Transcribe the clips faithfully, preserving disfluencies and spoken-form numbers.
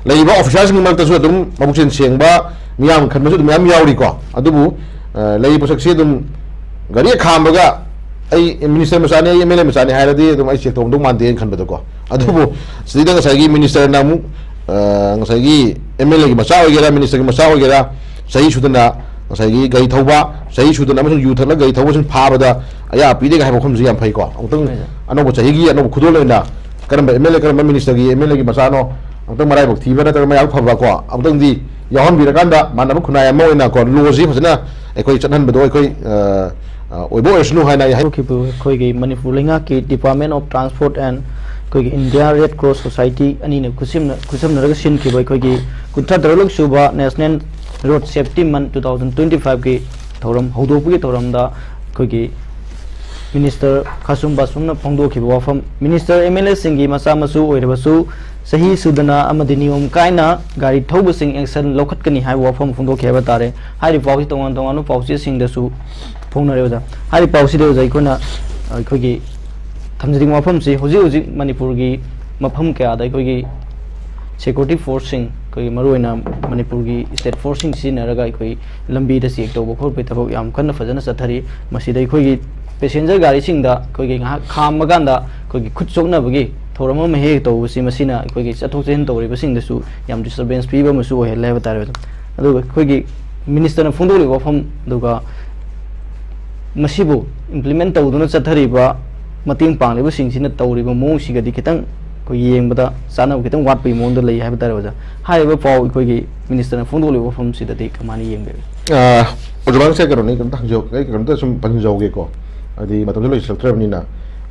ꯂꯩꯔꯤꯕ officerꯁꯤꯡꯒꯤ ꯃꯔꯛꯇꯁꯨ ꯑꯗꯨꯝ ꯃꯕꯨꯛꯆꯦꯜ ꯁꯦꯡꯕ, ꯃꯤꯌꯥꯝ ꯈꯟꯕꯁꯨ ꯑꯗꯨꯝ ꯃꯌꯥꯝ ꯌꯥꯎꯔꯤꯀꯣ꯫ ꯑꯗꯨꯕꯨ, ꯑ, ꯂꯩꯔꯤꯕ ꯄꯣꯠꯁꯛꯁꯤ ꯑꯗꯨꯝ ꯒꯥꯔꯤ ꯍꯦꯛ ꯈꯥꯝꯕꯒ, "ꯑꯩ minister ꯃꯆꯥꯅꯤ, ꯑꯩ MLA ꯃꯆꯥꯅꯤ" ꯍꯥꯏꯔꯗꯤ ꯑꯗꯨꯝ ꯑꯩ check ꯇꯧꯔꯝꯗꯧ ꯃꯥꯟꯗꯦꯅ ꯈꯟꯕꯗꯣꯀꯣ꯫ ꯑꯗꯨꯕꯨ ꯁꯤꯗꯩꯗ ꯉꯁꯥꯏꯒꯤ ministerꯅ ꯑꯃꯨꯛ, ꯑ, ꯉꯁꯥꯏꯒꯤ MLAꯒꯤ ꯃꯆꯥ ꯑꯣꯏꯒꯦꯔꯥ, ministerꯒꯤ ꯃꯆꯥ ꯑꯣꯏꯒꯦꯔꯥ, ꯆꯍꯤ ꯁꯨꯗꯅ ꯉꯁꯥꯏꯒꯤ ꯒꯥꯔꯤ ꯊꯧꯕ, ꯆꯍꯤ ꯁꯨꯗꯅ ꯑꯃꯁꯨꯡ ꯌꯨ ꯊꯛꯂꯒ ꯒꯥꯔꯤ ꯊꯧꯕꯁꯤꯡ ꯐꯥꯕꯗ ꯑꯌꯥ ꯄꯤꯗꯦꯒ ꯍꯥꯏꯕ ꯋꯥꯐꯝꯁꯤ ꯌꯥꯝ ꯐꯩꯀꯣ꯫ ꯑꯃꯨꯛꯇꯪ ꯍꯣꯏ, ꯁꯥꯔ꯫ ꯑꯅꯧꯕ ꯆꯍꯤꯒꯤ ꯑꯅꯧꯕ ꯈꯨꯗꯣꯜ ꯑꯣꯏꯅ ꯀꯔꯝꯕ MLA, ꯀꯔꯝꯕ ministerꯒꯤ MLAꯒꯤ ꯃꯆꯥꯅꯣ, ꯑꯃꯨꯛꯇꯪ ꯃꯔꯥꯏꯕꯛ ꯊꯤꯕ ꯅꯠꯇ꯭ꯔꯒ ꯃꯔꯥꯏꯕꯛ ꯐꯕ ꯀꯣ, ꯑꯃꯨꯛꯇꯪꯗꯤ ꯌꯥꯎꯍꯟꯕꯤꯔꯀꯥꯟꯗ ꯃꯥꯟꯅꯕ ꯈꯨꯟꯅꯥꯏ ꯑꯃ ꯑꯣꯏꯅ ꯀꯣ, lawꯁꯤ ꯐꯖꯅ ꯑꯩꯈꯣꯏ ꯆꯠꯍꯟꯕꯗꯣ ꯑꯩꯈꯣꯏ, ꯑ, ꯑ, ꯑꯣꯏꯕ ꯑꯣꯏꯔꯁꯅꯨ ꯍꯥꯏꯅ ꯑꯩ ꯍꯥꯏ- ꯍꯧꯈꯤꯕ ꯑꯩꯈꯣꯏꯒꯤ ꯃꯅꯤꯄꯨꯔ ꯂꯩꯉꯥꯛꯀꯤ Department of Transport and ꯑꯩꯈꯣꯏꯒꯤ India Red Cross Society ꯑꯅꯤꯅ ꯈꯨꯠꯁꯝꯅ-, ꯈꯨꯠꯁꯝꯅꯔꯒ ꯁꯤꯟꯈꯤꯕ ꯑꯩꯈꯣꯏꯒꯤ ꯀꯨꯟꯊ꯭ꯔꯥ ꯇꯔꯨꯛ ꯁꯨꯕ National Road Safety Month two thousand twenty-fiveꯀꯤ ꯊꯧꯔꯝ ꯍꯧꯗꯣꯛꯄꯒꯤ ꯊꯧꯔꯝꯗ ꯑꯩꯈꯣꯏꯒꯤ minister ꯈꯥꯁꯨꯝ ꯕꯥꯁꯨꯝꯅ ꯐꯣꯡꯗꯣꯛꯈꯤꯕ ꯋꯥꯐꯝ, minister, MLAꯁꯤꯡꯒꯤ ꯃꯆꯥ ꯃꯁꯨ ꯑꯣꯏꯔꯕꯁꯨ ꯆꯍꯤ ꯁꯨꯗꯅ ꯑꯃꯗꯤ ꯅꯤꯌꯣꯝ ꯀꯥꯏꯅ ꯒꯥꯔꯤ ꯊꯧꯕꯁꯤꯡ action ꯂꯧꯈꯠꯀꯅꯤ ꯍꯥꯏꯕ ꯋꯥꯐꯝ ꯐꯣꯡꯗꯣꯛꯈꯤ ꯍꯥꯏꯕ ꯇꯥꯔꯦ꯫ ꯍꯥꯏꯔꯤꯕ ꯄꯥꯎꯁꯤ ꯇꯣꯉꯥꯟ ꯇꯣꯉꯥꯟꯕ ꯄꯥꯎꯆꯦꯁꯤꯡꯗꯁꯨ ꯐꯣꯡꯅꯔꯦ ꯑꯣꯖꯥ꯫ ꯍꯥꯏꯔꯤꯕ ꯄꯥꯎꯁꯤꯗ ꯑꯣꯖꯥ ꯑꯩꯈꯣꯏꯅ, ꯑ, ꯑꯩꯈꯣꯏꯒꯤ ꯊꯝꯖꯅꯤꯡꯕ ꯋꯥꯐꯝꯁꯤ ꯍꯧꯖꯤꯛ ꯍꯧꯖꯤꯛ ꯃꯅꯤꯄꯨꯔꯒꯤ ꯃꯐꯝ ꯀꯌꯥꯗ ꯑꯩꯈꯣꯏꯒꯤ security forceꯁꯤꯡ, ꯑꯩꯈꯣꯏꯒꯤ ꯃꯔꯨꯑꯣꯏꯅ ꯃꯅꯤꯄꯨꯔꯒꯤ state forceꯁꯤꯡ ꯁꯤꯖꯤꯟꯅꯔꯒ ꯑꯩꯈꯣꯏ ꯂꯝꯕꯤꯗ check ꯇꯧꯕ ꯈꯣꯠꯄꯒꯤ ꯊꯕꯛ ꯌꯥꯝ ꯀꯟꯅ ꯐꯖꯅ ꯆꯠꯊꯔꯤ꯫ ꯃꯁꯤꯗ ꯑꯩꯈꯣꯏꯒꯤ passenger ꯒꯥꯔꯤꯁꯤꯡꯗ ꯑꯩꯈꯣꯏꯒꯤ ꯉꯥꯏꯍꯥꯛ ꯈꯥꯝꯃꯀꯥꯟꯗ ꯑꯩꯈꯣꯏꯒꯤ ꯈꯨꯠ ꯁꯣꯛꯅꯕꯒꯤ ꯊꯧꯔꯝ ꯑꯃ ꯍꯦꯛ ꯍꯦꯛ ꯇꯧꯕꯁꯤ, ꯃꯁꯤꯅ ꯑꯩꯈꯣꯏꯒꯤ ꯆꯠꯊꯣꯛ ꯆꯠꯁꯤꯟ ꯇꯧꯔꯤꯕꯁꯤꯡꯗꯁꯨ ꯌꯥꯝ disturbance ꯄꯤꯕ ꯑꯃꯁꯨ ꯑꯣꯏꯍꯜꯂꯦ ꯍꯥꯏꯕ ꯇꯥꯔꯦ꯫ ꯑꯗꯨꯒ ꯑꯩꯈꯣꯏꯒꯤ ministerꯅ ꯐꯣꯡꯗꯣꯛꯂꯤꯕ ꯋꯥꯐꯝ, ꯑꯗꯨꯒ ꯃꯁꯤꯕꯨ implement ꯇꯧꯗꯨꯅ ꯆꯠꯊꯔꯤꯕ, ꯃꯇꯦꯡ ꯄꯥꯡꯂꯤꯕꯁꯤꯡꯁꯤꯅ ꯇꯧꯔꯤꯕ ꯃꯑꯣꯡꯁꯤꯒꯗꯤ ꯈꯤꯇꯪ ꯑꯩꯈꯣꯏ ꯌꯦꯡꯕꯗ ꯆꯥꯟꯅꯕ ꯈꯤꯇꯪ ꯋꯥꯠꯄꯒꯤ ꯃꯑꯣꯡꯗ ꯂꯩ ꯍꯥꯏꯕ ꯇꯥꯔꯦ ꯑꯣꯖꯥ꯫ ꯍꯥꯏꯔꯤꯕ ꯄꯥꯎ ꯑꯩꯈꯣꯏꯒꯤ ministerꯅ ꯐꯣꯡꯗꯣꯛꯂꯤꯕ ꯋꯥꯐꯝꯁꯤꯗꯗꯤ ꯀꯃꯥꯏꯅ ꯌꯦꯡꯕꯤꯔꯤ? ꯑ, ꯑꯣꯖꯥ, ꯉꯁꯥꯏ ꯀꯩꯅꯣꯅꯤ, ꯀꯩꯅꯣꯝꯇ ꯍꯪꯖꯧ-, ꯑꯩ ꯀꯩꯅꯣꯝꯇ ꯁꯨꯝ ꯄꯟꯖꯧꯒꯦꯀꯣ, ꯍꯥꯏꯗꯤ ꯃꯇꯝꯁꯨ ꯂꯣꯏꯁꯤꯜꯂꯛꯇ꯭ꯔꯕꯅꯤꯅ꯫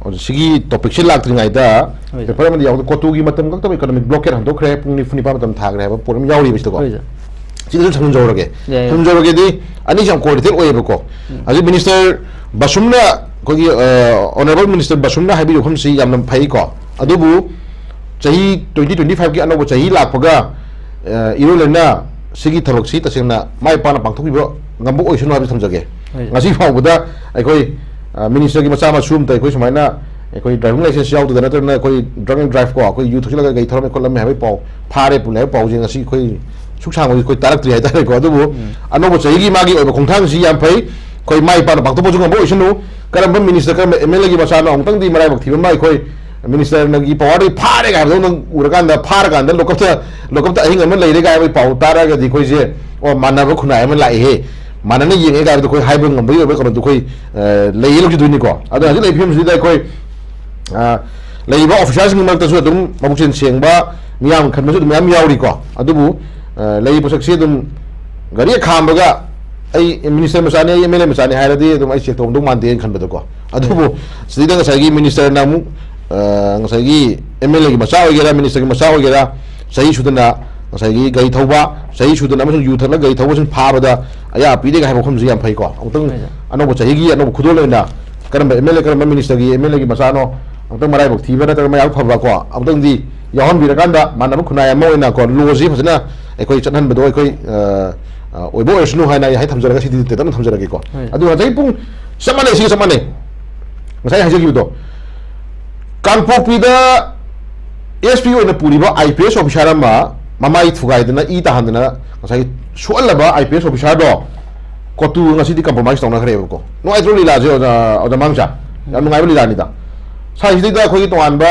ꯑꯣꯖꯥ, ꯁꯤꯒꯤ topicꯁꯤ ꯂꯥꯛꯇ꯭ꯔꯤꯉꯩꯗ ꯍꯣꯏ, ꯁꯥꯔ꯫ Paper ꯑꯃꯗꯤ ꯌꯥꯎꯗ, ꯀꯣꯇꯨꯒꯤ ꯃꯇꯝ ꯈꯛꯇꯃꯛ economic blockade ꯍꯟꯗꯣꯛꯈ꯭ꯔꯦ, ꯄꯨꯡ ꯅꯤꯐꯨ ꯅꯤꯄꯥꯟ ꯃꯇꯝ ꯊꯥꯈ꯭ꯔꯦ ꯍꯥꯏꯕ ꯄꯣꯠ ꯑꯃ ꯌꯥꯎꯔꯤꯕ ꯁꯤꯗꯀꯣ꯫ ꯍꯣꯏ, ꯁꯥꯔ꯫ ꯁꯤꯗꯁꯨ ꯊꯝꯖꯤꯟꯖꯍꯧꯔꯒꯦ꯫ ꯌꯥꯏ, ꯌꯥꯏ꯫ ꯊꯝꯖꯤꯟꯖꯍꯧꯔꯒꯦꯗꯤ ꯑꯅꯤꯁꯤ ꯌꯥꯝ ꯀꯣ detail ꯑꯣꯏꯌꯦꯕꯀꯣ꯫ ꯎꯝ꯫ ꯍꯧꯖꯤꯛ minister ꯕꯥꯁꯨꯝꯅ, ꯑꯩꯈꯣꯏꯒꯤ, ꯑ, honourable minister ꯕꯥꯁꯨꯝꯅ ꯍꯥꯏꯕꯤꯔꯤꯕ ꯋꯥꯐꯝꯁꯤ ꯌꯥꯝꯅ ꯐꯩꯀꯣ꯫ ꯑꯗꯨꯕꯨ ꯆꯍꯤ twenty twenty-fiveꯀꯤ ꯑꯅꯧꯕ ꯆꯍꯤ ꯂꯥꯛꯄꯒ, ꯑ, ꯏꯔꯣꯏ ꯂꯩꯅ ꯁꯤꯒꯤ ꯊꯕꯛꯁꯤ ꯇꯁꯦꯡꯅ ꯃꯥꯏ ꯄꯥꯛꯅ ꯄꯥꯡꯊꯣꯛꯄꯤꯕ ꯉꯝꯕ ꯑꯣꯏꯁꯅꯨ ꯍꯥꯏꯕꯁꯤ ꯊꯝꯖꯒꯦ꯫ ꯍꯣꯏ꯫ ꯉꯁꯤ ꯐꯥꯎꯕꯗ ꯑꯩꯈꯣꯏ, ꯑ, ministerꯒꯤ ꯃꯆꯥ ꯃꯁꯨ ꯑꯃꯇ ꯑꯩꯈꯣꯏ ꯁꯨꯃꯥꯏꯅ ꯑꯩꯈꯣꯏ ꯗ꯭ꯔꯥꯏꯚꯤꯡ ꯂꯥꯏꯁꯦꯟꯁ ꯌꯥꯎꯗꯗꯅ ꯅꯠꯇ꯭ꯔꯒꯅ ꯑꯩꯈꯣꯏ ꯗ꯭ꯔꯪ ꯑꯦꯟ ꯗ꯭ꯔꯥꯏꯚ ꯀꯣ, ꯑꯩꯈꯣꯏ ꯌꯨ ꯊꯛꯆꯤꯜꯂꯒ ꯒꯥꯔꯤ ꯊꯧꯔꯝꯃꯦ ꯈꯣꯠꯂꯝꯃꯦ ꯍꯥꯏꯕꯒꯤ ꯄꯥꯎ, ꯐꯥꯔꯦ ꯄꯨꯜꯂꯦ ꯍꯥꯏꯕ ꯄꯥꯎꯁꯦ ꯉꯁꯤ ꯑꯩꯈꯣꯏ ꯁꯨꯛ ꯁꯥꯡꯕꯗꯤ ꯑꯩꯈꯣꯏ ꯇꯥꯔꯛꯇ꯭ꯔꯤ ꯍꯥꯏꯇꯥꯔꯦꯀꯣ꯫ ꯑꯗꯨꯕꯨ ꯎꯝ꯫ ꯑꯅꯧꯕ ꯆꯍꯤꯒꯤ ꯃꯥꯒꯤ ꯑꯣꯏꯕ ꯈꯣꯡꯊꯥꯡꯁꯤ ꯌꯥꯝ ꯐꯩ꯫ ꯑꯩꯈꯣꯏ ꯃꯥꯏ ꯄꯥꯛꯅ ꯄꯥꯡꯊꯣꯛꯄꯁꯨ ꯉꯝꯕ ꯑꯣꯏꯁꯅꯨ꯫ ꯀꯔꯝꯕ ꯃꯤꯅꯤꯁꯇꯔ, ꯀꯔꯝꯕ ꯑꯦꯝ ꯑꯦꯜ ꯑꯦꯒꯤ ꯃꯆꯥꯅꯣ, ꯑꯃꯨꯛꯇꯪꯗꯤ ꯃꯔꯥꯏꯕꯛ ꯊꯤꯕ ꯑꯃ ꯑꯩꯈꯣꯏ ꯃꯤꯅꯤꯁꯇꯔꯅꯒꯤ ꯄꯋꯥꯔꯗꯒꯤ ꯐꯥꯔꯦꯒ ꯍꯥꯏꯕꯗꯧꯅ ꯎꯔꯀꯥꯟꯗ, ꯐꯥꯔꯀꯥꯟꯗ ꯂꯣꯀꯞꯇ, ꯂꯣꯀꯞꯇ ꯑꯍꯤꯡ ꯑꯃ ꯂꯩꯔꯦꯒ ꯍꯥꯏꯕꯒꯤ ꯄꯥꯎ ꯇꯥꯔꯒꯗꯤ ꯑꯩꯈꯣꯏꯁꯦ, ꯑꯣ, ꯃꯥꯟꯅꯕ ꯈꯨꯟꯅꯥꯏ ꯑꯃ ꯂꯥꯛꯏꯍꯦ, ꯃꯥꯟꯅꯅ ꯌꯦꯡꯉꯦꯒ ꯍꯥꯏꯕꯗꯣ ꯑꯩꯈꯣꯏ ꯍꯥꯏꯕ ꯉꯝꯕꯒꯤ ꯑꯣꯏꯕ ꯀꯩꯅꯣꯗꯣ ꯑꯩꯈꯣꯏ, ꯑ, ꯂꯩꯌꯦ ꯂꯧꯈꯤꯗꯣꯏꯅꯤꯀꯣ꯫ ꯑꯗꯣ ꯍꯧꯖꯤꯛ ꯂꯩꯔꯤꯕ ꯐꯤꯕꯝꯁꯤꯗ ꯑꯩꯈꯣꯏ, ꯑ, ꯂꯩꯔꯤꯕ ꯑꯣꯐꯤꯁꯥꯔꯁꯤꯡꯒꯤ ꯃꯔꯛꯇꯁꯨ ꯑꯗꯨꯝ ꯃꯕꯨꯛꯆꯦꯜ ꯁꯦꯡꯕ, ꯃꯤꯌꯥꯝ ꯈꯟꯕꯁꯨ ꯑꯗꯨꯝ ꯃꯌꯥꯝ ꯌꯥꯎꯔꯤꯀꯣ꯫ ꯑꯗꯨꯕꯨ, ꯑ, ꯂꯩꯔꯤꯕ ꯄꯣꯠꯁꯛꯁꯤ ꯑꯗꯨꯝ ꯒꯥꯔꯤ ꯍꯦꯛ ꯈꯥꯝꯕꯒ ꯑꯩ ꯃꯤꯅꯤꯁꯇꯔ ꯃꯆꯥꯅꯤ, ꯑꯩ ꯑꯦꯝ ꯑꯦꯜ ꯑꯦ ꯃꯆꯥꯅꯤ ꯍꯥꯏꯔꯗꯤ ꯑꯗꯨꯝ ꯑꯩ ꯆꯦꯛ ꯇꯧꯔꯝꯗꯧ ꯃꯥꯟꯗꯦꯅ ꯈꯟꯕꯗꯣꯀꯣ꯫ ꯑꯗꯨꯕꯨ ꯁꯤꯗꯩꯗ ꯉꯁꯥꯏꯒꯤ ꯃꯤꯅꯤꯁꯇꯔꯅ ꯑꯃꯨꯛ, ꯑ, ꯉꯁꯥꯏꯒꯤ ꯑꯦꯝ ꯑꯦꯜ ꯑꯦꯒꯤ ꯃꯆꯥ ꯑꯣꯏꯒꯦꯔꯥ, ꯃꯤꯅꯤꯁꯇꯔꯒꯤ ꯃꯆꯥ ꯑꯣꯏꯒꯦꯔꯥ, ꯆꯍꯤ ꯁꯨꯗꯅ ꯉꯁꯥꯏꯒꯤ ꯒꯥꯔꯤ ꯊꯧꯕ, ꯆꯍꯤ ꯁꯨꯗꯅ ꯑꯃꯁꯨꯡ ꯌꯨ ꯊꯛꯂꯒ ꯒꯥꯔꯤ ꯊꯧꯕꯁꯤꯡ ꯐꯥꯕꯗ ꯑꯌꯥꯕ ꯄꯤꯔꯦꯒ ꯍꯥꯏꯕ ꯋꯥꯐꯝꯁꯤ ꯌꯥꯝ ꯐꯩꯀꯣ꯫ ꯑꯃꯨꯛꯇꯪ ꯍꯣꯏ, ꯁꯥꯔ꯫ ꯑꯅꯧꯕ ꯆꯍꯤꯒꯤ ꯑꯅꯧꯕ ꯈꯨꯗꯣꯜ ꯑꯣꯏꯅ ꯀꯔꯝꯕ ꯑꯦꯝ ꯑꯦꯜ ꯑꯦ, ꯀꯔꯝꯕ ꯃꯤꯅꯤꯁꯇꯔꯒꯤ ꯑꯦꯝ ꯑꯦꯜ ꯑꯦꯒꯤ ꯃꯆꯥꯅꯣ, ꯑꯃꯨꯛꯇꯪ ꯃꯔꯥꯏꯕꯛ ꯊꯤꯕ ꯅꯠꯇ꯭ꯔꯒ ꯃꯔꯥꯏꯕꯛ ꯐꯕ ꯀꯣ, ꯑꯃꯨꯛꯇꯪꯗꯤ ꯌꯥꯎꯍꯟꯕꯤꯔꯀꯥꯟꯗ ꯃꯥꯟꯅꯕ ꯈꯨꯟꯅꯥꯏ ꯑꯃ ꯑꯣꯏꯅ ꯀꯣ, ꯂꯣꯁꯤ ꯐꯖꯅ ꯑꯩꯈꯣꯏ ꯆꯠꯍꯟꯕꯗꯣ ꯑꯩꯈꯣꯏ, ꯑ, ꯑ, ꯑꯣꯏꯕ ꯑꯣꯏꯔꯁꯅꯨ ꯍꯥꯏꯅ ꯑꯩ ꯍꯥꯏ ꯊꯝꯖꯔꯒ ꯁꯤꯗꯤ ꯇꯦꯟꯇꯛꯅ ꯊꯝꯖꯔꯒꯦꯀꯣ꯫ ꯍꯣꯏ꯫ ꯑꯗꯨꯒ ꯉꯁꯥꯏ ꯄꯨꯡ ꯆꯞ ꯃꯥꯟꯅꯩ, ꯁꯤꯒ ꯆꯞ ꯃꯥꯟꯅꯩ꯫ ꯉꯁꯥꯏ ꯍꯥꯏꯖꯈꯤꯕꯗꯣ, ꯀꯥꯡꯄꯣꯛꯄꯤꯗ ꯑꯦꯁ ꯄꯤ ꯑꯣꯏꯅ ꯄꯨꯔꯤꯕ ꯑꯥꯏ ꯄꯤ ꯑꯦꯁ ꯑꯣꯐꯤꯁꯥꯔ ꯑꯃ ꯃꯃꯥꯏ ꯊꯨꯒꯥꯏꯗꯅ, ꯏ ꯇꯥꯍꯟꯗꯅ ꯉꯁꯥꯏꯒꯤ ꯁꯣꯛꯍꯜꯂꯕ ꯑꯥꯏ ꯄꯤ ꯑꯦꯁ ꯑꯣꯐꯤꯁꯥꯔꯗꯣ ꯀꯣꯇꯨ ꯉꯁꯤꯗꯤ ꯀꯝꯄ꯭ꯔꯣꯃꯥꯏꯁ ꯇꯧꯅꯈ꯭ꯔꯦꯕꯀꯣ꯫ ꯅꯨꯡꯉꯥꯏꯇ꯭ꯔꯣ ꯂꯤꯂꯥꯁꯦ, ꯑꯣꯖꯥ, ꯑꯣꯖꯥ ꯃꯥꯡꯁꯥ? ꯌꯥꯝ ꯅꯨꯡꯉꯥꯏꯕ ꯂꯤꯂꯥꯅꯤꯗ꯫ ꯁ꯭ꯋꯥꯏꯁꯤꯗꯩꯗ ꯑꯩꯈꯣꯏꯒꯤ ꯇꯣꯉꯥꯟꯕ,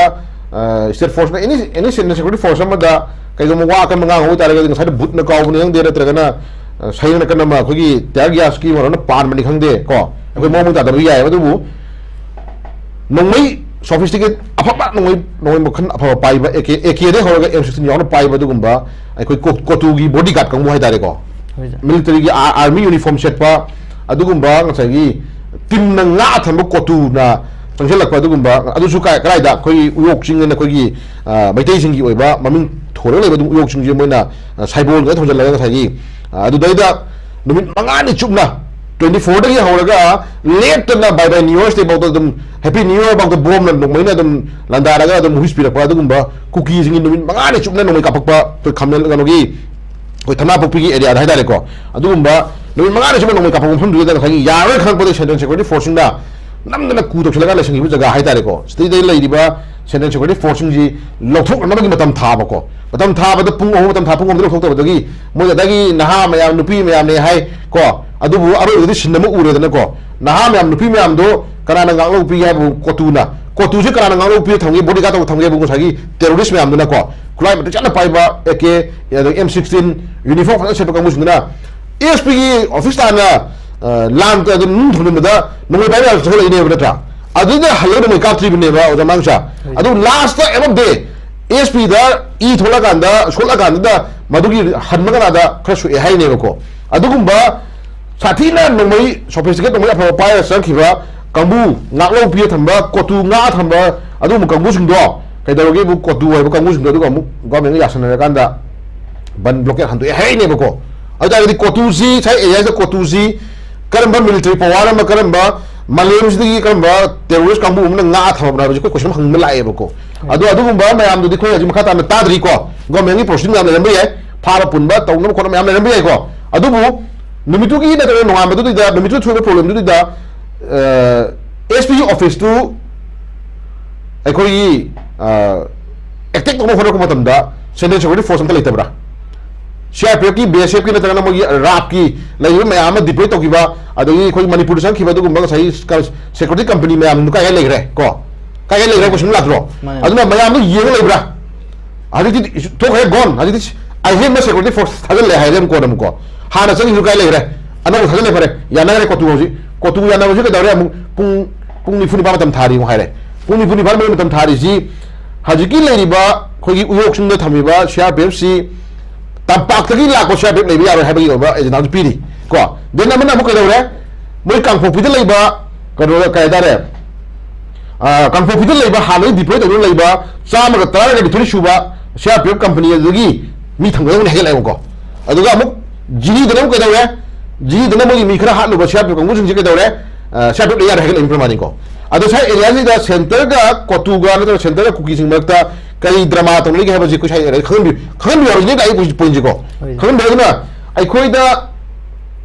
ꯑ, ꯁ꯭ꯇꯦꯠ ꯐꯣꯔꯁꯅ, ꯑꯦꯅꯤ, ꯑꯦꯅꯤ ꯁꯦꯀ꯭ꯌꯨꯔꯤꯇꯤ ꯐꯣꯔꯁ ꯑꯃꯗ ꯀꯩꯒꯨꯝꯕ ꯋꯥ ꯑꯀꯟꯕ ꯉꯥꯡꯕ ꯑꯣꯏꯇꯥꯔꯒꯗꯤ ꯉꯁꯥꯏꯗ ꯕꯨꯠꯅ ꯀꯥꯎꯕꯅꯤ ꯈꯪꯗꯦ, ꯅꯠꯇ꯭ꯔꯒꯅ, ꯑ, ꯁꯩꯔꯅ ꯀꯟꯅ ꯑꯃ ꯑꯩꯈꯣꯏꯒꯤ ꯇꯤꯌꯥꯔ ꯒ꯭ꯌꯥꯁꯀꯤ ꯃꯔꯣꯟꯅ ꯄꯥꯟꯕꯅꯤ ꯈꯪꯗꯦ ꯀꯣ, ꯑꯩꯈꯣꯏ ꯃꯑꯣꯡ ꯃꯇꯥꯗꯕ ꯌꯥꯏꯑꯕ꯫ ꯑꯗꯨꯕꯨ ꯅꯣꯡꯃꯩ ꯁꯣꯐꯤꯁꯇꯤꯀꯦꯠ ꯑꯐꯕ, ꯅꯣꯡꯃꯩ, ꯅꯣꯡꯃꯩ ꯃꯈꯜ ꯑꯐꯕ ꯄꯥꯏꯕ, ꯑꯦ ꯀꯦ, ꯑꯦ ꯀꯦꯗꯩ ꯍꯧꯔꯒ ꯑꯦꯝ ꯁꯤꯛꯁꯇꯤꯟ ꯌꯥꯎꯅ ꯄꯥꯏꯕ ꯑꯗꯨꯒꯨꯝꯕ ꯑꯩꯈꯣꯏ ꯀꯣ-, ꯀꯣꯇꯨꯒꯤ ꯕꯣꯗꯤꯒꯥꯔꯗ ꯀꯥꯡꯕꯨ ꯍꯥꯏꯇꯥꯔꯦꯀꯣ, ꯍꯣꯏ, ꯁꯥꯔ꯫ ꯃꯤꯂꯤꯇꯔꯤꯒꯤ ꯑꯥ-, ꯑꯥꯔꯃꯤ ꯌꯨꯅꯤꯐꯣꯔꯝ ꯁꯦꯠꯄ ꯑꯗꯨꯒꯨꯝꯕ ꯉꯁꯥꯏꯒꯤ ꯇꯤꯝꯅ ꯉꯥꯛꯑ ꯊꯝꯕ ꯀꯣꯇꯨꯅ ꯆꯪꯁꯤꯜꯂꯛꯄ ꯑꯗꯨꯒꯨꯝꯕ, ꯑꯗꯨꯁꯨ ꯀꯥꯏ-, ꯀꯗꯥꯏꯗ ꯑꯩꯈꯣꯏꯒꯤ ꯎꯌꯣꯛ ꯆꯤꯡ ꯑꯅ ꯑꯩꯈꯣꯏꯒꯤ, ꯑ, ꯃꯩꯇꯩꯁꯤꯡꯒꯤ ꯑꯣꯏꯕ ꯃꯃꯤꯡ ꯊꯣꯜꯂꯒ ꯂꯩꯕ ꯑꯗꯨꯝ ꯎꯌꯣꯛ ꯆꯤꯡꯁꯦ ꯃꯣꯏꯅ, ꯑ, ꯁꯥꯏꯕꯣꯜꯗ ꯊꯣꯟꯖꯜꯂꯒ ꯉꯁꯥꯏꯒꯤ, ꯑ, ꯑꯗꯨꯗꯩꯗ ꯅꯨꯃꯤꯠ ꯃꯉꯥꯅꯤ ꯆꯨꯞꯅ, ꯇ꯭ꯋꯦꯟꯇꯤ ꯐꯣꯔꯗꯒꯤ ꯍꯧꯔꯒ ꯂꯦꯞꯇꯅ ꯕꯥꯏ ꯕꯥꯏ ꯅ꯭ꯌꯨ ꯌꯔꯁ ꯗꯦ ꯐꯥꯎꯗ ꯑꯗꯨꯝ, ꯍꯦꯄꯤ ꯅ꯭ꯌꯨ ꯌꯔ ꯐꯥꯎꯗ ꯕꯣꯝꯅ ꯅꯣꯡꯃꯩꯅ ꯑꯗꯨꯝ ꯂꯥꯟꯗꯥꯔꯒ ꯑꯗꯨꯝ ꯋꯤꯁ ꯄꯤꯔꯛꯄ ꯑꯗꯨꯒꯨꯝꯕ ꯀꯨꯀꯤꯁꯤꯡꯒꯤ ꯅꯨꯃꯤꯠ ꯃꯉꯥꯅꯤ ꯆꯨꯞꯅ ꯅꯣꯡꯃꯩ ꯀꯥꯞꯄꯛꯄ ꯑꯩꯈꯣꯏ ꯈꯥꯃꯦꯟ ꯀꯩꯅꯣꯒꯤ ꯑꯩꯈꯣꯏ ꯊꯝꯅꯥꯄꯣꯛꯄꯤꯒꯤ ꯑꯦꯔꯤꯌꯥꯗ ꯍꯥꯏꯇꯥꯔꯦꯀꯣ꯫ ꯑꯗꯨꯒꯨꯝꯕ ꯅꯨꯃꯤꯠ ꯃꯉꯥꯅꯤ ꯆꯨꯞꯅ ꯅꯣꯡꯃꯩ ꯀꯥꯞꯄꯛꯄ ꯃꯐꯝꯗꯨꯗ ꯉꯁꯥꯏꯒꯤ ꯌꯥꯔꯣꯏ ꯈꯪꯉꯛꯄꯗꯒꯤ ꯁꯦꯟꯇ꯭ꯔꯦꯜ ꯁꯦꯀ꯭ꯌꯨꯔꯤꯇꯤ ꯐꯣꯔꯁꯁꯤꯡꯅ ꯅꯝꯗꯅ ꯀꯨ ꯇꯧꯁꯤꯜꯂꯒ ꯂꯩꯁꯟꯈꯤꯕ ꯖꯒꯥ ꯍꯥꯏꯇꯥꯔꯦꯀꯣ꯫ ꯁꯤꯗꯩꯗ ꯂꯩꯔꯤꯕ ꯁꯦꯟꯇ꯭ꯔꯦꯜ ꯁꯦꯀ꯭ꯌꯨꯔꯤꯇꯤ ꯐꯣꯔꯁꯁꯤꯡꯁꯤ ꯂꯧꯊꯣꯛꯅꯅꯕꯒꯤ ꯃꯇꯝ ꯊꯥꯕꯀꯣ꯫ ꯃꯇꯝ ꯊꯥꯕꯗ ꯄꯨꯡ ꯑꯍꯨꯝ, ꯃꯇꯝ ꯊꯥ ꯄꯨꯡ ꯑꯍꯨꯝꯗ ꯂꯧꯊꯣꯛꯇꯕꯗꯒꯤ ꯃꯣꯏ ꯑꯗꯒꯤ ꯅꯍꯥ ꯃꯌꯥꯝ, ꯅꯨꯄꯤ ꯃꯌꯥꯝꯅꯦ ꯍꯥꯏ ꯀꯣ꯫ ꯑꯗꯨꯕꯨ ꯑꯔꯣꯏꯕꯗꯤ ꯁꯤꯟ ꯑꯃ ꯎꯔꯦꯗꯅꯀꯣ꯫ ꯅꯍꯥ ꯃꯌꯥꯝ, ꯅꯨꯄꯤ ꯃꯌꯥꯝꯗꯣ ꯀꯅꯥꯅ ꯉꯥꯛꯂꯧ ꯄꯤꯒꯦ ꯍꯥꯏꯕꯕꯨ ꯀꯣꯇꯨꯅ꯫ ꯀꯣꯇꯨꯁꯦ ꯀꯅꯥꯅ ꯉꯥꯛꯂꯧ ꯄꯤꯔ ꯊꯝꯒꯦ, ꯕꯣꯗꯤꯒꯥꯔꯗ ꯇꯧꯔ ꯊꯝꯒꯦ ꯍꯥꯏꯕꯕꯨ ꯉꯁꯥꯏꯒꯤ ꯇꯦꯔꯣꯔꯤꯁ ꯃꯌꯥꯝꯗꯨꯅꯀꯣ꯫ ꯈꯨꯠꯂꯥꯏ ꯃꯇꯤꯛ ꯆꯥꯅ ꯄꯥꯏꯕ ꯑꯦ ꯀꯦ, ꯑꯗꯒꯤ ꯑꯦꯝ ꯁꯤꯛꯁꯇꯤꯟ, ꯌꯨꯅꯤꯐꯣꯔꯝ ꯐꯖꯅ ꯁꯦꯠꯄ ꯀꯥꯡꯕꯨꯁꯤꯡꯗꯨꯅ ꯑꯦꯁ ꯄꯤꯒꯤ ꯑꯣꯐꯤꯁ ꯇꯥꯟꯅ, ꯑ, ꯂꯥꯟ ꯑꯗꯨ ꯅꯨꯡ ꯊꯝꯖꯤꯟꯕꯗ ꯅꯣꯡꯃꯩ ꯄꯥꯏꯕ ꯌꯥꯕ ꯊꯣꯛꯂꯛꯏꯅꯦꯕ ꯅꯠꯇ꯭ꯔꯥ? ꯑꯗꯨꯗ ꯍꯜꯂꯒ ꯅꯣꯡꯃꯩ ꯀꯥꯞꯇ꯭ꯔꯤꯕꯅꯦꯕ ꯑꯣꯖꯥ ꯃꯥꯡꯁꯥ꯫ ꯑꯗꯨ ꯂꯥꯁꯇ ꯑꯦꯟ ꯑꯣꯐ ꯗꯦ ꯑꯦꯁ ꯄꯤꯗ ꯏ ꯊꯣꯛꯂꯀꯥꯟꯗ, ꯁꯣꯛꯂꯀꯥꯟꯗ ꯃꯗꯨꯒꯤ ꯍꯟꯕ ꯀꯅꯥꯗ ꯈꯔ ꯁꯣꯛꯑꯦ ꯍꯥꯏꯅꯦꯕꯀꯣ꯫ ꯑꯗꯨꯒꯨꯝꯕ ꯁꯥꯊꯤꯅ ꯅꯣꯡꯃꯩ, ꯁꯣꯐꯤꯁꯇꯤꯀꯦꯠ ꯅꯣꯡꯃꯩ ꯑꯐꯕ ꯄꯥꯏꯔꯒ ꯆꯪꯈꯤꯕ ꯀꯥꯡꯕꯨ, ꯉꯥꯛꯂꯧ ꯄꯤꯔ ꯊꯝꯕ, ꯀꯣꯇꯨ ꯉꯥꯛꯑ ꯊꯝꯕ ꯑꯗꯨꯒꯨꯝꯕ ꯀꯥꯡꯕꯨꯁꯤꯡꯗꯣ ꯀꯩꯗꯧꯔꯒꯦꯕꯨ, ꯀꯣꯇꯨ ꯍꯥꯏꯕ ꯀꯥꯡꯕꯨꯁꯤꯡꯗꯣ ꯑꯗꯨꯒ ꯑꯃꯨꯛ ꯒꯣꯔꯃꯦꯟꯒ ꯌꯥꯁꯟꯅꯔꯀꯥꯟꯗ ꯕꯟ ꯕ꯭ꯂꯣꯀꯦꯠ ꯍꯟꯗꯣꯛꯑꯦ ꯍꯥꯏꯅꯦꯕꯀꯣ꯫ ꯑꯗꯨ ꯇꯥꯔꯒꯗꯤ ꯀꯣꯇꯨꯁꯤ ꯉꯁꯥꯏ ꯑꯦꯔꯤꯌꯥꯁꯤꯗ ꯀꯣꯇꯨꯁꯤ ꯀꯔꯝꯕ ꯃꯤꯂꯤꯇꯔꯤ ꯄꯋꯥꯔ ꯑꯃ, ꯀꯔꯝꯕ ꯃꯥꯂꯦꯝꯁꯤꯗꯒꯤ ꯀꯔꯝꯕ ꯇꯦꯔꯣꯔꯤꯁ ꯀꯥꯡꯕꯨ ꯑꯃꯅ ꯉꯥꯛꯑ ꯊꯝꯃꯕꯅꯣ ꯍꯥꯏꯕꯁꯤ ꯑꯩꯈꯣꯏ ꯀꯣꯏꯁꯟ ꯍꯪꯕ ꯂꯥꯛꯑꯦꯕꯀꯣ꯫ ꯑꯗꯣ ꯑꯗꯨꯒꯨꯝꯕ ꯃꯌꯥꯝꯗꯨꯗꯤ ꯑꯩꯈꯣꯏ ꯍꯧꯖꯤꯛ ꯃꯈꯥ ꯇꯥꯅ ꯇꯥꯗ꯭ꯔꯤꯀꯣ꯫ ꯒꯣꯔꯃꯦꯟꯒꯤ ꯄ꯭ꯔꯣꯁꯤꯖꯔ ꯃꯌꯥꯝ ꯂꯩꯔꯝꯕ ꯌꯥꯏ, ꯐꯥꯕ ꯄꯨꯟꯕ ꯇꯧꯅꯕ ꯈꯣꯠꯅꯕ ꯃꯌꯥꯝ ꯂꯩꯔꯝꯕ ꯌꯥꯏꯀꯣ꯫ ꯑꯗꯨꯕꯨ ꯅꯨꯃꯤꯠꯇꯨꯒꯤ ꯅꯠꯇ꯭ꯔꯒ ꯅꯣꯡꯉꯥꯟꯕꯗꯨꯗ, ꯅꯨꯃꯤꯠꯇꯨꯗ ꯊꯣꯛꯏꯕ ꯄ꯭ꯔꯣꯕ꯭ꯂꯦꯝꯗꯨꯗ ꯑꯦꯁ ꯄꯤ ꯑꯣꯐꯤꯁꯇꯨ ꯑꯩꯈꯣꯏꯒꯤ ꯑꯦꯇꯦꯛ ꯇꯧꯅꯕ ꯍꯣꯠꯅꯔꯛꯄ ꯃꯇꯝꯗ ꯁꯦꯟꯇ꯭ꯔꯦꯜ ꯁꯦꯀ꯭ꯌꯨꯔꯤꯇꯤ ꯐꯣꯔꯁ ꯑꯝꯇ ꯂꯩꯇꯕ꯭ꯔꯥ? ꯁꯤ ꯑꯥꯔ ꯄꯤ ꯑꯦꯐꯀꯤ, ꯕꯤ ꯑꯦꯁ ꯑꯦꯐꯀꯤ ꯅꯠꯇ꯭ꯔꯒꯅ ꯃꯣꯏꯒꯤ ꯔꯥꯞꯀꯤ ꯂꯩꯔꯤꯕ ꯃꯌꯥꯝ ꯑꯃ ꯗꯤꯄ꯭ꯂꯣꯏ ꯇꯧꯈꯤꯕ, ꯑꯗꯒꯤ ꯑꯩꯈꯣꯏ ꯃꯅꯤꯄꯨꯔꯗ ꯆꯪꯈꯤꯕ ꯑꯗꯨꯒꯨꯝꯕ ꯉꯁꯥꯏꯒꯤ ꯁꯦꯀ꯭ꯌꯨꯔꯤꯇꯤ ꯀꯝꯄꯅꯤ ꯃꯌꯥꯝꯗꯨ ꯀꯥꯏ ꯀꯥꯏ ꯂꯩꯈ꯭ꯔꯦ ꯀꯣ? ꯀꯥꯏ ꯀꯥꯏ ꯂꯩꯈ꯭ꯔꯦ ꯀꯣꯏꯁꯟ ꯂꯥꯛꯇ꯭ꯔꯣ? ꯃꯥꯅꯦ꯫ ꯑꯗꯨꯅ ꯃꯌꯥꯝꯗꯣ ꯌꯦꯡꯉ ꯂꯩꯕ꯭ꯔꯥ? ꯍꯧꯖꯤꯛꯇꯤ ꯊꯣꯛꯈ꯭ꯔꯦ ꯒꯣꯟ꯫ ꯍꯧꯖꯤꯛꯇꯤ ꯑꯍꯦꯟꯕ ꯁꯦꯀ꯭ꯌꯨꯔꯤꯇꯤ ꯐꯣꯔꯁ ꯊꯥꯖꯤꯜꯂꯦ ꯍꯥꯏꯔꯦ ꯑꯃꯨꯛ ꯀꯣꯟꯅ ꯑꯃꯨꯛꯀꯣ꯫ ꯍꯥꯟꯅ ꯆꯪꯈꯤꯕ ꯀꯥꯏ ꯂꯩꯈ꯭ꯔꯦ? ꯑꯅꯧꯕ ꯊꯥꯖꯤꯜꯂꯦ, ꯐꯔꯦ, ꯌꯥꯅꯈ꯭ꯔꯦ ꯀꯣꯇꯨ ꯍꯧꯖꯤꯛ꯫ ꯀꯣꯇꯨ ꯌꯥꯅꯕꯁꯤ ꯀꯩꯗꯧꯔꯦ? ꯑꯃꯨꯛ ꯄꯨꯡ, ꯄꯨꯡ ꯅꯤꯐꯨ ꯅꯤꯄꯥꯟ ꯃꯇꯝ ꯊꯥꯔꯤ ꯑꯃꯨꯛ ꯍꯥꯏꯔꯦ꯫ ꯄꯨꯡ ꯅꯤꯐꯨ ꯅꯤꯄꯥꯟ ꯃꯇꯝ ꯊꯥꯔꯤꯁꯤ ꯍꯧꯖꯤꯛꯀꯤ ꯂꯩꯔꯤꯕ ꯑꯩꯈꯣꯏꯒꯤ ꯎꯌꯣꯛꯁꯤꯡꯗ ꯊꯝꯃꯤꯕ ꯁꯤ ꯑꯥꯔ ꯄꯤ ꯑꯦꯐꯁꯤ ꯇꯝꯄꯥꯛꯇꯒꯤ ꯂꯥꯛꯄ ꯁꯤ ꯑꯥꯔ ꯄꯤ ꯑꯦꯐ ꯂꯩꯕ ꯌꯥꯔꯣꯏ ꯍꯥꯏꯕꯒꯤ ꯑꯣꯏꯕ ꯑꯦꯖꯦꯟꯗꯥꯁꯨ ꯄꯤꯔꯤ ꯀꯣ꯫ ꯗꯦꯟ ꯑꯃꯅ ꯑꯃꯨꯛ ꯀꯩꯗꯧꯔꯦ? ꯃꯣꯏ ꯀꯥꯡꯄꯣꯛꯄꯤꯗ ꯂꯩꯕ ꯀꯩꯅꯣ, ꯀꯩ ꯍꯥꯏꯇꯥꯔꯦ, ꯑ, ꯀꯥꯡꯄꯣꯛꯄꯤꯗ ꯂꯩꯕ ꯍꯥꯟꯅꯗꯒꯤ ꯗꯤꯄ꯭ꯂꯣꯏ ꯇꯧꯗꯨꯅ ꯂꯩꯕ ꯆꯥꯝꯃꯒ ꯇꯔꯥꯒ ꯅꯤꯊꯣꯏ ꯁꯨꯕ C R P F company ꯑꯗꯨꯗꯒꯤ ꯃꯤ ꯊꯝꯒꯗꯕꯅꯤ ꯍꯥꯏꯒꯠꯂꯛꯑꯦꯕꯀꯣ꯫ ꯑꯗꯨꯒ ꯑꯃꯨꯛ ꯖꯤꯔꯤꯗꯅ ꯑꯃꯨꯛ ꯀꯩꯗꯧꯔꯦ? ꯖꯤꯔꯤꯗꯅ ꯃꯣꯏꯒꯤ ꯃꯤ ꯈꯔ ꯍꯥꯠꯂꯨꯕ ꯁꯤ ꯑꯥꯔ ꯄꯤ ꯑꯦꯐ ꯀꯥꯡꯕꯨꯁꯤꯡꯁꯦ ꯀꯩꯗꯧꯔꯦ? ꯑ, ꯁꯤ ꯑꯥꯔ ꯄꯤ ꯑꯦꯐ ꯂꯩ ꯌꯥꯔꯦ ꯍꯥꯏꯒꯠꯂꯛꯏ ꯄ꯭ꯔꯃꯥꯅꯤꯀꯣ꯫ ꯑꯗꯣ ꯁ꯭ꯋꯥꯏ ꯑꯦꯔꯤꯌꯥꯁꯤꯗ ꯁꯦꯟꯇꯔꯒ ꯀꯣꯇꯨꯒ ꯅꯠꯇ꯭ꯔꯒ ꯁꯦꯟꯇꯔꯒ ꯀꯨꯀꯤꯁꯤꯡ ꯃꯔꯛꯇ ꯀꯔꯤ ꯗ꯭ꯔꯃꯥ ꯇꯧꯅꯔꯤꯒꯦ ꯍꯥꯏꯕꯁꯤ ꯑꯩꯈꯣꯏ ꯁ꯭ꯋꯥꯏ ꯑꯦꯔꯤꯌꯥꯗ ꯈꯪꯍꯟꯕꯤꯌꯨ, ꯈꯪꯍꯟꯕꯤꯌꯨ ꯍꯥꯏꯕꯁꯤꯅꯤ ꯑꯩ ꯄꯣꯏꯟꯁꯤꯀꯣ꯫ ꯍꯣꯏ꯫ ꯈꯪꯍꯟꯕꯤꯌꯨ꯫ ꯑꯗꯨꯅ ꯑꯩꯈꯣꯏꯗ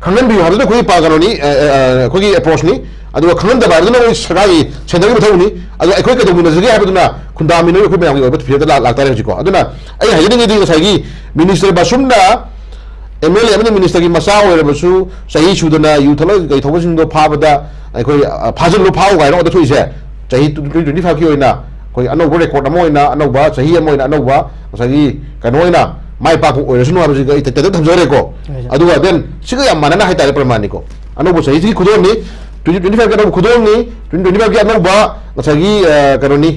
ꯈꯪꯍꯟꯕꯤꯌꯨ ꯍꯥꯏꯕꯗꯨ ꯑꯩꯈꯣꯏꯒꯤ ꯄꯥ-, ꯀꯩꯅꯣꯅꯤ, ꯑ, ꯑ, ꯑ, ꯑꯩꯈꯣꯏꯒꯤ ꯑꯦꯄ꯭ꯔꯣꯆꯅꯤ꯫ ꯑꯗꯨꯒ ꯈꯪꯍꯟꯗꯕ ꯍꯥꯏꯕꯗꯨꯅ ꯑꯩꯈꯣꯏ ꯁꯔꯀꯥꯔꯒꯤ ꯁꯦꯟꯇꯔꯒꯤ ꯃꯊꯧꯅꯤ꯫ ꯑꯗꯣ ꯑꯩꯈꯣꯏ ꯀꯩꯗꯧꯃꯤꯟꯅꯁꯤꯒꯦ ꯍꯥꯏꯕꯗꯨꯅ ꯈꯨꯟꯗꯥꯃꯤꯟꯅꯔꯒ ꯑꯩꯈꯣꯏ ꯃꯌꯥꯝꯒꯤ ꯑꯣꯏꯕ ꯐꯤꯔꯦꯞꯇ ꯂꯥꯛ-, ꯂꯥꯛꯇꯥꯔꯦ ꯍꯧꯖꯤꯛꯀꯣ꯫ ꯑꯗꯨꯅ ꯑꯩ ꯍꯥꯏꯖꯅꯤꯡꯉꯤꯗꯤ ꯉꯁꯥꯏꯒꯤ ꯃꯤꯅꯤꯁꯇꯔ ꯕꯥꯁꯨꯝꯅ ꯑꯦꯝ ꯑꯦꯜ ꯑꯦ ꯑꯃꯗꯤ ꯃꯤꯅꯤꯁꯇꯔꯒꯤ ꯃꯆꯥ ꯑꯣꯏꯔꯕꯁꯨ ꯆꯍꯤ ꯁꯨꯗꯅ ꯌꯨ ꯊꯛꯂꯒ ꯀꯩ ꯊꯧꯕꯁꯤꯡꯗꯣ ꯐꯥꯕꯗ ꯑꯩꯈꯣꯏ, ꯑ, ꯐꯥꯖꯤꯜꯂꯨ, ꯐꯥꯎ ꯀꯥꯏꯅ ꯑꯣꯔꯗꯔ ꯊꯣꯛꯏꯁꯦ, ꯆꯍꯤ ꯇ꯭ꯋꯦꯟꯇꯤ ꯇ꯭ꯋꯦꯟꯇꯤ ꯐꯥꯏꯚꯀꯤ ꯑꯣꯏꯅ ꯑꯩꯈꯣꯏ ꯑꯅꯧꯕ ꯔꯦꯀꯣꯔꯠ ꯑꯃ ꯑꯣꯏꯅ, ꯑꯅꯧꯕ ꯆꯍꯤ ꯑꯃ ꯑꯣꯏꯅ, ꯑꯅꯧꯕ ꯉꯁꯥꯏꯒꯤ ꯀꯩꯅꯣ ꯑꯣꯏꯅ ꯃꯥꯏ ꯄꯥꯛꯄ ꯑꯣꯏꯔꯁꯅꯨ ꯍꯥꯏꯕꯁꯤꯒ ꯑꯩ ꯇꯦꯟꯇꯛ ꯊꯝꯖꯔꯦꯀꯣ꯫ ꯍꯣꯏ, ꯁꯥꯔ꯫ ꯑꯗꯨꯒ then ꯁꯤꯒ ꯌꯥꯝ ꯃꯥꯟꯅꯅ ꯍꯥꯏꯇꯥꯔꯦ, ꯄ꯭ꯔꯃꯥꯟꯅꯤꯀꯣ꯫ ꯑꯅꯧꯕ ꯆꯍꯤꯁꯤꯒꯤ ꯈꯨꯗꯣꯜꯅꯤ, ꯇ꯭ꯋꯦꯟꯇꯤ ꯇ꯭ꯋꯦꯟꯇꯤ ꯐꯥꯏꯚꯀꯤ ꯑꯅꯧꯕ ꯈꯨꯗꯣꯜꯅꯤ, ꯇ꯭ꯋꯦꯟꯇꯤ ꯇ꯭ꯋꯦꯟꯇꯤ ꯐꯥꯏꯚꯀꯤ ꯑꯅꯧꯕ ꯉꯁꯥꯏꯒꯤ, ꯑ, ꯀꯩꯅꯣꯅꯤ,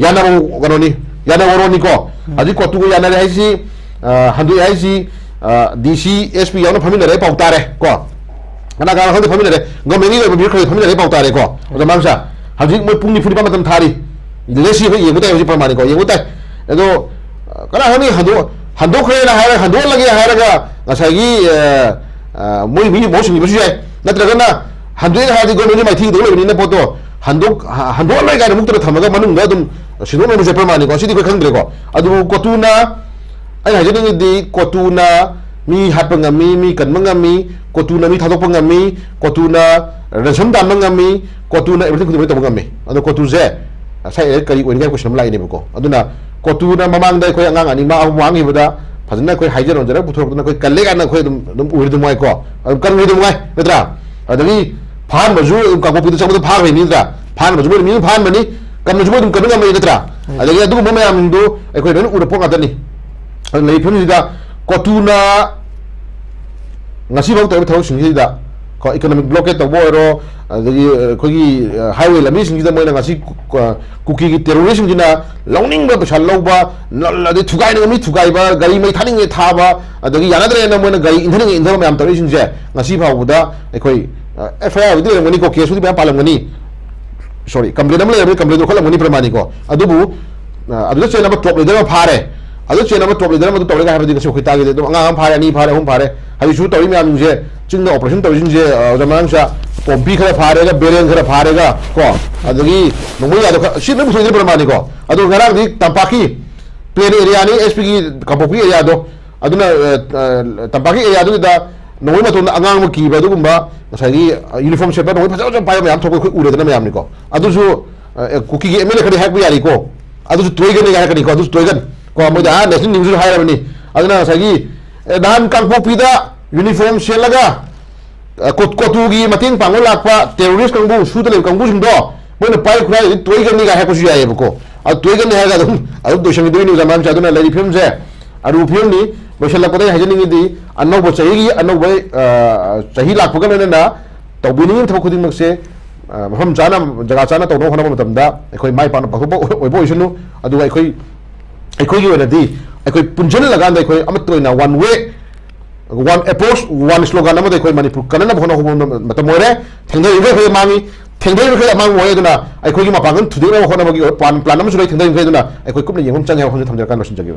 ꯌꯥꯅꯕ ꯀꯩꯅꯣꯅꯤ, ꯌꯥꯅꯕꯔꯣꯟꯅꯤꯀꯣ꯫ ꯎꯝ꯫ ꯍꯧꯖꯤꯛ ꯀꯣꯇꯨꯒ ꯌꯥꯅꯔꯦ ꯍꯥꯏꯁꯤ, ꯑ, ꯍꯟꯗꯣꯛꯑꯦ ꯍꯥꯏꯁꯤ, ꯑ, ꯗꯤ ꯁꯤ, ꯑꯦꯁ ꯄꯤ ꯌꯥꯎꯅ ꯐꯝꯃꯤꯟꯅꯔꯦ ꯄꯥꯎ ꯇꯥꯔꯦ ꯀꯣ꯫ ꯀꯅꯥ ꯀꯅꯥ ꯈꯪꯗꯦ ꯐꯝꯃꯤꯟꯅꯔꯦ, ꯒꯣꯔꯃꯦꯟꯒꯤ ꯑꯣꯏꯕ ꯃꯤꯑꯣꯏ ꯈꯔ ꯐꯝꯃꯤꯟꯅꯔꯦ ꯄꯥꯎ ꯇꯥꯔꯦꯀꯣ꯫ ꯑꯣꯖꯥ ꯃꯥꯝꯁꯥ, ꯍꯧꯖꯤꯛ ꯃꯣꯏ ꯄꯨꯡ ꯅꯤꯐꯨ ꯅꯤꯄꯥꯟ ꯃꯇꯝ ꯊꯥꯔꯤ꯫ ꯂꯩꯁꯤ ꯑꯩꯈꯣꯏ ꯌꯦꯡꯕ ꯇꯥꯏ ꯍꯧꯖꯤꯛ ꯄ꯭ꯔꯃꯥꯟꯅꯤꯀꯣ, ꯌꯦꯡꯕ ꯇꯥꯏ꯫ ꯑꯗꯣ, ꯑ, ꯀꯅꯥ ꯈꯪꯅꯤ ꯍꯟꯗꯣꯛ-, ꯍꯟꯗꯣꯛꯈ꯭ꯔꯦꯅ ꯍꯥꯏꯔꯒ, ꯍꯟꯗꯣꯛꯍꯜꯂꯒꯦ ꯍꯥꯏꯔꯒ ꯉꯁꯥꯏꯒꯤ, ꯑ, ꯑ, ꯃꯣꯏ ꯃꯤ ꯃꯍꯨꯠ ꯁꯤꯟꯈꯤꯕꯁꯨ ꯌꯥꯏ꯫ ꯅꯠꯇ꯭ꯔꯒꯅ ꯍꯟꯗꯣꯛꯑꯦꯅ ꯍꯥꯏꯔꯗꯤ ꯒꯣꯔꯃꯦꯟꯒꯤ ꯃꯥꯏꯊꯤꯒꯤꯗꯧ ꯂꯩꯕꯅꯤꯅ ꯄꯣꯠꯇꯣ ꯍꯟꯗꯣꯛ-, ꯍ-, ꯍꯟꯗꯣꯛꯍꯜꯂꯣꯏ ꯀꯥꯏꯅ ꯃꯨꯛꯇꯅ ꯊꯝꯃꯒ ꯃꯅꯨꯡꯗ ꯑꯗꯨꯝ ꯁꯤꯟꯗꯣꯛꯅꯕꯁꯨ ꯆꯠꯄ ꯃꯥꯜꯂꯤꯀꯣ꯫ ꯁꯤꯗꯤ ꯑꯩꯈꯣꯏ ꯈꯪꯗ꯭ꯔꯦꯀꯣ꯫ ꯑꯗꯨꯕꯨ ꯀꯣꯇꯨꯅ, ꯑꯩꯅ ꯍꯥꯏꯖꯅꯤꯡꯉꯤꯗꯤ ꯀꯣꯇꯨꯅ ꯃꯤ ꯍꯥꯠꯄ ꯉꯝꯃꯤ, ꯃꯤ ꯀꯟꯕ ꯉꯝꯃꯤ, ꯀꯣꯇꯨꯅ ꯃꯤ ꯊꯥꯗꯣꯛꯄ ꯉꯝꯃꯤ, ꯀꯣꯇꯨꯅ ꯔꯦꯟꯁꯝ ꯇꯥꯟꯕ ꯉꯝꯃꯤ, ꯀꯣꯇꯨꯅ everything ꯈꯨꯗꯤꯡꯃꯛ ꯇꯧꯕ ꯉꯝꯃꯤ꯫ ꯑꯗꯣ ꯀꯣꯇꯨꯁꯦ ꯉꯁꯥꯏ ꯀꯔꯤ ꯑꯣꯏꯅꯤꯡꯉꯥꯏ ꯀꯣꯏꯁꯟ ꯑꯃ ꯂꯥꯛꯏꯅꯦꯕꯀꯣ꯫ ꯑꯗꯨꯅ ꯀꯣꯇꯨꯅ ꯃꯃꯥꯡꯗ ꯑꯩꯈꯣꯏ ꯑꯉꯥꯡ ꯑꯅꯤ ꯃꯥ ꯑꯍꯨꯝ ꯃꯥꯡꯈꯤꯕꯗ ꯐꯖꯅ ꯑꯩꯈꯣꯏ ꯍꯥꯏꯖ ꯅꯣꯟꯖꯔꯒ ꯄꯨꯊꯣꯔꯛꯇꯅ ꯑꯩꯈꯣꯏ ꯀꯜꯂꯦ ꯀꯥꯏꯅ ꯑꯩꯈꯣꯏ ꯑꯗꯨꯝ, ꯑꯗꯨꯝ ꯎꯔꯗꯤ ꯅꯨꯡꯉꯥꯏꯀꯣ, ꯑꯗꯨꯝ ꯀꯟꯈ꯭ꯔꯗꯤ ꯅꯨꯡꯉꯥꯏ, ꯅꯠꯇ꯭ꯔꯥ? ꯑꯗꯒꯤ ꯐꯥꯍꯟꯕꯁꯨ ꯑꯗꯨꯝ ꯀꯥꯡꯄꯣꯛꯄꯤꯗ ꯆꯪꯕꯗ ꯐꯥꯈ꯭ꯔꯤꯅꯤ, ꯅꯠꯇ꯭ꯔꯥ? ꯐꯥꯍꯟꯕꯁꯨ ꯃꯣꯏꯅ ꯃꯤ ꯑꯃ ꯐꯥꯍꯟꯕꯅꯤ, ꯀꯟꯕꯁꯨ ꯃꯣꯏ ꯑꯗꯨꯝ ꯀꯟꯕ ꯉꯝꯃꯤ, ꯅꯠꯇ꯭ꯔꯥ? ꯎꯝ꯫ ꯑꯗꯒꯤ ꯑꯗꯨꯒꯨꯝꯕ ꯃꯌꯥꯝꯗꯨ ꯑꯩꯈꯣꯏ ꯂꯣꯏꯅ ꯎꯔ ꯄꯣꯠ ꯉꯥꯛꯇꯅꯤ꯫ ꯑꯗꯨꯅ ꯂꯩꯔꯤꯕ ꯐꯤꯕꯝꯁꯤꯗ ꯀꯣꯇꯨꯅ ꯉꯁꯤꯐꯥꯎ ꯇꯧꯔꯤꯕ ꯊꯕꯛꯁꯤꯡꯁꯤꯗ ꯀꯣ, economic blockade ꯇꯧꯕ ꯑꯣꯏꯔꯣ, ꯑꯗꯒꯤ, ꯑ, ꯑꯩꯈꯣꯏꯒꯤ, ꯑ, highway ꯂꯝꯕꯤꯁꯤꯡꯁꯤꯗ ꯃꯣꯏꯅ ꯉꯁꯤ ꯀꯨ-, ꯑ, ꯀꯨꯀꯤꯒꯤ terrorist ꯁꯤꯡꯁꯤꯅ ꯂꯧꯅꯤꯡꯕ ꯄꯩꯁꯥ ꯂꯧꯕ, ꯅ-, ꯑꯗꯩ ꯊꯨꯒꯥꯏꯅꯤꯡꯕ ꯃꯤ ꯊꯨꯒꯥꯏꯕ, ꯒꯥꯔꯤ ꯃꯩ ꯊꯥꯅꯤꯡꯉꯦ ꯊꯥꯕ, ꯑꯗꯒꯤ ꯌꯥꯅꯗ꯭ꯔꯦꯅ ꯃꯣꯏꯅ ꯒꯥꯔꯤ ꯏꯟꯊꯅꯤꯡꯉꯦ ꯏꯟꯊꯕ ꯃꯌꯥꯝ ꯇꯧꯔꯛꯏꯁꯤꯡꯁꯦ ꯉꯁꯤ ꯐꯥꯎꯕꯗ ꯑꯩꯈꯣꯏ, ꯑ, F I R ꯕꯨꯗꯤ ꯂꯩꯔꯝꯒꯅꯤꯀꯣ, case ꯄꯨꯗꯤ ꯃꯌꯥꯝ ꯄꯥꯜꯂꯝꯒꯅꯤ, sorry, complaint ꯑꯃ ꯂꯩꯔꯝꯒꯅꯤ, complaint ꯂꯧꯈꯠꯂꯝꯒꯅꯤ ꯄ꯭ꯔꯃꯥꯅꯤꯀꯣ꯫ ꯑꯗꯨꯕꯨ, ꯑ, ꯑꯗꯨꯗ ꯆꯦꯟꯅꯕ top leader ꯑꯃ ꯐꯥꯔꯦ, ꯑꯗꯨ ꯆꯦꯟꯅꯕ top leader ꯑꯃꯗꯨ ꯇꯧꯔꯦꯒ ꯍꯥꯏꯕꯗꯤ ꯉꯁꯤ ꯑꯩꯈꯣꯏ ꯇꯥꯒꯦꯗꯦ꯫ ꯑꯗꯨꯝ ꯑꯉꯥꯡ ꯑꯃ ꯐꯥꯔꯦ, ꯑꯅꯤ ꯐꯥꯔꯦ, ꯑꯍꯨꯝ ꯐꯥꯔꯦ, ꯍꯧꯖꯤꯛꯁꯨ ꯇꯧꯔꯤ ꯃꯌꯥꯝꯁꯤꯡꯁꯦ, ꯆꯤꯡꯗ operation ꯇꯧꯔꯤꯁꯤꯡꯁꯦ, ꯑ, ꯑꯣꯖꯥ ꯃꯌꯥꯡꯁꯥ, ꯀꯣꯝꯄꯤ ꯈꯔ ꯐꯥꯔꯦꯒ, ꯕꯦꯔꯦꯟ ꯈꯔ ꯐꯥꯔꯦꯒ ꯀꯣ, ꯑꯗꯒꯤ ꯅꯣꯡꯃꯩ ꯌꯥꯗꯣ ꯈꯔ, ꯁꯤ ꯂꯣꯏ ꯄꯨꯊꯣꯛꯏꯅꯦ ꯄ꯭ꯔꯃꯥꯅꯤꯀꯣ꯫ ꯑꯗꯣ ꯉꯔꯥꯡꯗꯤ ꯇꯝꯄꯥꯛꯀꯤ plain area ꯅꯤ, S P ꯒꯤ ꯀꯥꯡꯄꯣꯛꯄꯤ area ꯗꯣ, ꯑꯗꯨꯅ, ꯑ, ꯑ, ꯇꯝꯄꯥꯛꯀꯤ area ꯗꯨꯗ ꯅꯣꯡꯃꯩ ꯃꯇꯣꯟꯗ ꯑꯉꯥꯡꯕ ꯀꯤꯕ ꯑꯗꯨꯒꯨꯝꯕ ꯉꯁꯥꯏꯒꯤ ꯌꯨꯅꯤꯐꯣꯔꯝ ꯁꯦꯠꯄ ꯅꯣꯡꯃꯩ ꯐꯖ ꯐꯖꯕ ꯄꯥꯏꯕ ꯃꯌꯥꯝ ꯊꯣꯛꯄ ꯑꯩꯈꯣꯏ ꯎꯔꯦꯗꯅ ꯃꯌꯥꯝꯅꯤꯀꯣ꯫ ꯑꯗꯨꯁꯨ ꯑ, ꯑꯦ, ꯀꯨꯀꯤꯒꯤ ꯑꯦꯝ ꯑꯦꯜ ꯑꯦ ꯈꯔꯗꯤ ꯍꯥꯏꯔꯛꯄ ꯌꯥꯔꯤꯀꯣ꯫ ꯑꯗꯨꯁꯨ ꯇꯣꯏꯒꯅꯤ ꯍꯥꯏꯔꯛꯀꯅꯤꯀꯣ꯫ ꯑꯗꯨꯁꯨ ꯇꯣꯏꯒꯟ ꯀꯣ, ꯃꯣꯏꯗ ꯑꯥ ꯅꯦꯁꯅꯦꯜ ꯅ꯭ꯌꯨꯁꯁꯨ ꯍꯥꯏꯔꯕꯅꯤ꯫ ꯑꯗꯨꯅ ꯉꯁꯥꯏꯒꯤ ꯑꯦ, ꯅꯍꯥꯟ ꯀꯥꯡꯄꯣꯛꯄꯤꯗ ꯌꯨꯅꯤꯐꯣꯔꯝ ꯁꯦꯠꯂꯒ ꯑ, ꯀꯣ-, ꯀꯣꯇꯨꯒꯤ ꯃꯇꯦꯡ ꯄꯥꯡꯕ ꯂꯥꯛꯄ ꯇꯦꯔꯣꯔꯤꯁ ꯀꯥꯡꯕꯨ, ꯁꯨꯗ ꯂꯩꯕ ꯀꯥꯡꯕꯨꯁꯤꯡꯗꯣ ꯃꯣꯏꯅ ꯄꯥꯏ ꯈꯨꯠꯂꯥꯏꯗꯨꯗꯤ ꯇꯣꯏꯒꯅꯤꯒ ꯍꯥꯏꯔꯛꯄꯁꯨ ꯌꯥꯏꯑꯕꯀꯣ꯫ ꯑꯗꯨ ꯇꯣꯏꯒꯅꯤ ꯍꯥꯏꯔꯒ ꯑꯗꯨꯝ ꯑꯗꯨꯝ ꯂꯣꯏꯁꯟꯈꯤꯗꯣꯏꯅꯤ ꯑꯣꯖꯥ ꯃꯌꯥꯝꯁꯦ꯫ ꯑꯗꯨꯅ ꯂꯩꯔꯤꯕ ꯐꯤꯕꯝꯁꯦ ꯑꯔꯨꯕ ꯐꯤꯕꯝꯅꯤ꯫ ꯂꯣꯏꯁꯤꯜꯂꯛꯄꯗ ꯑꯩ ꯍꯥꯏꯖꯅꯤꯡꯉꯤꯗꯤ ꯑꯅꯧꯕ ꯆꯍꯤꯒꯤ ꯑꯅꯧꯕ ꯑ, ꯆꯍꯤ ꯂꯥꯛꯄꯒ ꯂꯣꯏꯅꯅ ꯇꯧꯕꯤꯅꯤꯡꯉꯤꯕ ꯊꯕꯛ ꯈꯨꯗꯤꯡꯃꯛꯁꯦ ꯑ, ꯃꯐꯝ ꯆꯥꯅ, ꯖꯒꯥ ꯆꯥꯅ ꯇꯧꯅꯕ ꯍꯣꯠꯅꯕ ꯃꯇꯝꯗ ꯑꯩꯈꯣꯏ ꯃꯥꯏ ꯄꯥꯛꯅ ꯄꯥꯡꯊꯣꯛꯄ ꯑꯣꯏꯕ ꯑꯣꯏꯁꯅꯨ꯫ ꯑꯗꯨꯒ ꯑꯩꯈꯣꯏ, ꯑꯩꯈꯣꯏꯒꯤ ꯑꯣꯏꯅꯗꯤ ꯑꯩꯈꯣꯏ ꯄꯨꯟꯁꯤꯜꯂꯀꯥꯟꯗ ꯑꯩꯈꯣꯏ ꯑꯃꯠꯇ ꯑꯣꯏꯅ one way, one approach, one slogan ꯑꯃꯗ ꯑꯩꯈꯣꯏ ꯃꯅꯤꯄꯨꯔ ꯀꯟꯅꯅꯕ ꯍꯣꯠꯅꯍꯧꯕ ꯃꯇꯝ ꯑꯣꯏꯔꯦ꯫ ꯊꯦꯡꯊꯔꯤꯕ ꯃꯈꯩ ꯃꯥꯡꯉꯤ, ꯊꯦꯡꯊꯔꯤꯕ ꯃꯈꯩ ꯑꯃꯥꯡꯕ ꯑꯣꯏ꯫ ꯑꯗꯨꯅ ꯑꯩꯈꯣꯏꯒꯤ ꯃꯄꯥꯡꯒꯜ ꯊꯨꯗꯦꯛꯅꯕ ꯍꯣꯠꯅꯕꯒꯤ plan, plan ꯑꯃꯁꯨ ꯂꯩ꯫ ꯊꯦꯡꯊꯔꯤꯕ ꯃꯈꯩ ꯑꯗꯨꯅ ꯑꯩꯈꯣꯏ ꯀꯨꯞꯅ ꯌꯦꯡꯐꯝ ꯆꯪꯉꯦ ꯍꯥꯏꯕ ꯋꯥꯐꯝꯁꯤ ꯊꯝꯖꯔꯀꯥꯟꯗ ꯂꯣꯏꯁꯤꯟꯖꯒꯦ꯫